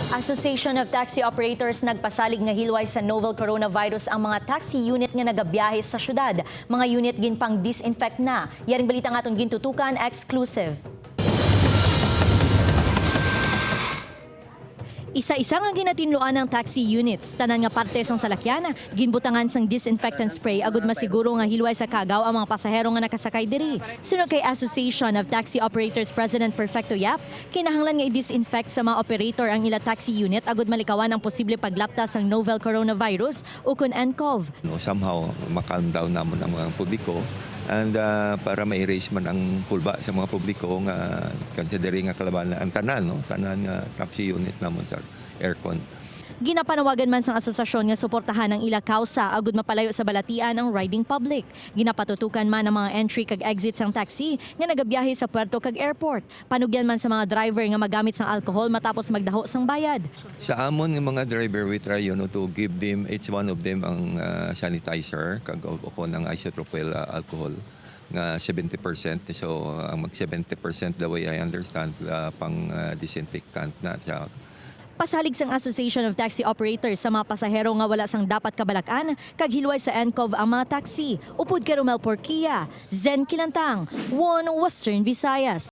Association of Taxi Operators nagpasalig nga hilway sa novel coronavirus ang mga taxi unit nga nagabiyahe sa syudad. Mga unit ginpang disinfect na. Yaring balita nga aton gintutukan, exclusive. Isa-isa nga ginatinloan ng taxi units. Tanan nga parte sang salakyan, ginbutangan sang disinfectant spray agud masiguro nga hilway sa kagaw ang mga pasahero nga nakasakay diri. Sunod kay Association of Taxi Operators President Perfecto Yap, kinahanglan nga i-disinfect sa mga operator ang ila taxi unit agud malikawan ang posible paglapta sang novel coronavirus o kun nCoV. No, somehow makalm down namon ang mga publiko and para ma-erase man ang pulba sa mga publiko nga considering nga kalaban ang tanan, no, tanan nga taxi unit namon sa aircon. Ginapanawagan man sang asosasyon nga suportahan ang ila kausa agud mapalayo sa balatian ang riding public. Ginapatutukan man ang mga entry kag exit sang taxi nga nagabiyahe sa puerto kag airport. Panugyan man sa mga driver nga magamit sang alcohol matapos magdaho sang bayad. Sa amon nga mga driver, we try to give them, each one of them, ang sanitizer kag o ang isopropyl alcohol nga 70%. So ang mag 70%, the way I understand, pang disinfectant na siya. Pasalig sang Association of Taxi Operators sa mga pasahero nga wala sang dapat kabalakan kag hilway sa nCoV ang mga taxi. Upod kay Romel Porquia, Zen Kilantang, One Western Visayas.